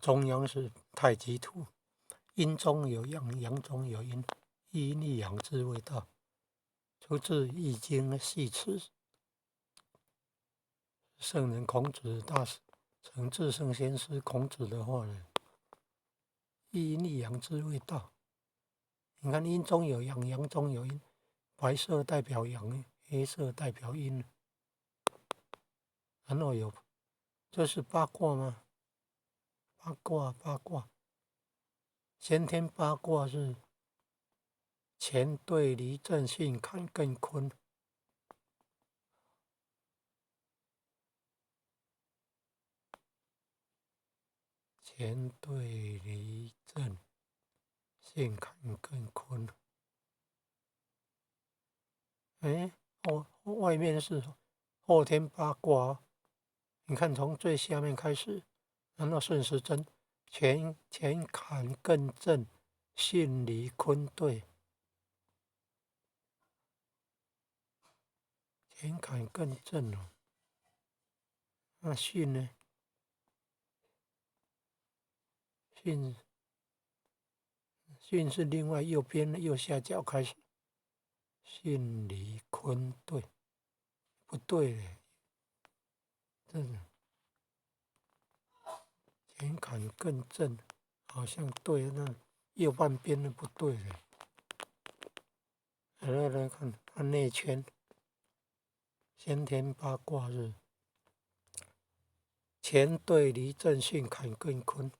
中央是太極圖，陰中有陽，陽中有陰，一陰一陽之謂道。出自《易經》繫辭，聖人孔子大師，承至聖先師孔子的話呢，一陰一陽之謂道。你看陰中有陽，陽中有陰，白色代表陽，黑色代表陰。然後有，這是八卦嗎？八卦，八卦，先天八卦是乾兌離震巽坎艮坤。乾兌離震巽坎艮坤。哎，哦，外面是後天八卦，你看從最下面開始。然後順時針，乾乾坎艮震，巽離坤兌。乾坎艮震哦，那巽呢？巽巽是另外右邊右下角開始，巽離坤兌，不對嘞，這是。乾坎艮震，好像對，那右半邊的不對了。來來看，看內圈，先天八卦是乾兌離震巽坎艮坤，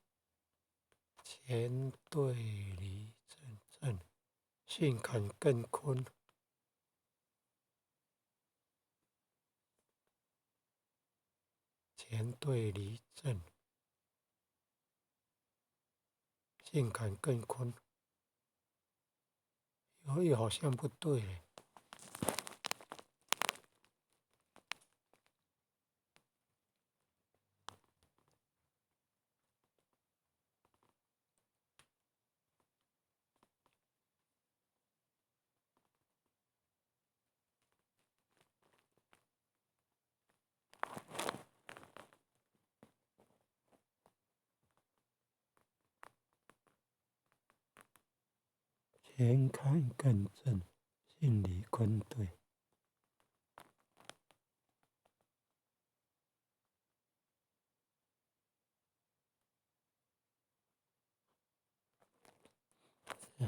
乾兌離震震巽坎艮坤，乾兌離震。巽坎艮坤，又好像不對嘞。乾坎艮震，巽離坤兌。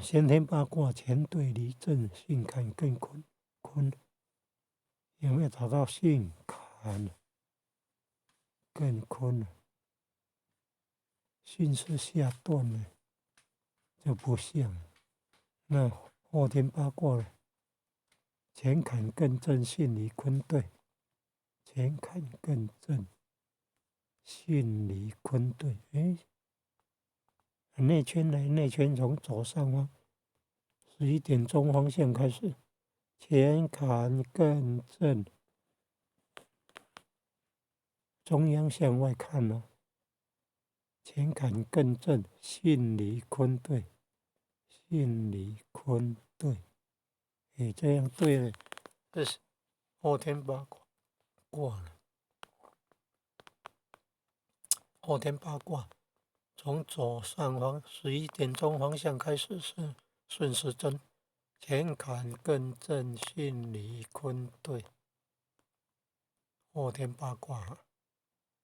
先天八卦乾兌離震巽坎艮坤，坤有沒有找到巽坎艮坤？巽是下段的，就不像。那後天八卦呢？乾坎艮震巽離坤兌，乾坎艮震巽離坤兌。哎，內圈呢？內圈從左上方11點鐘方向開始，乾坎艮震，中央向外看哦。乾坎艮震巽離坤兌。巽離坤兌，哎，這樣對了，這是後天八卦過了。後天八卦從左上方11點鐘方向開始是順時針，乾坎艮震巽離坤兌。後天八卦，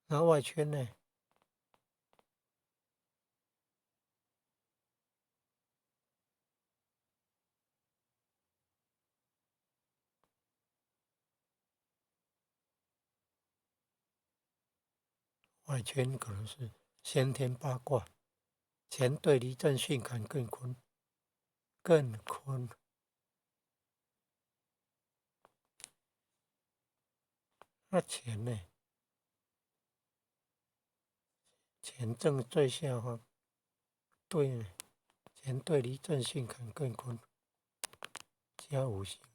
那外圈呢？外圈可能是先天八卦，乾兌離震巽坎艮坤，艮坤。那乾呢？乾正最下方，對呢？乾兌離震巽坎艮坤，加五行。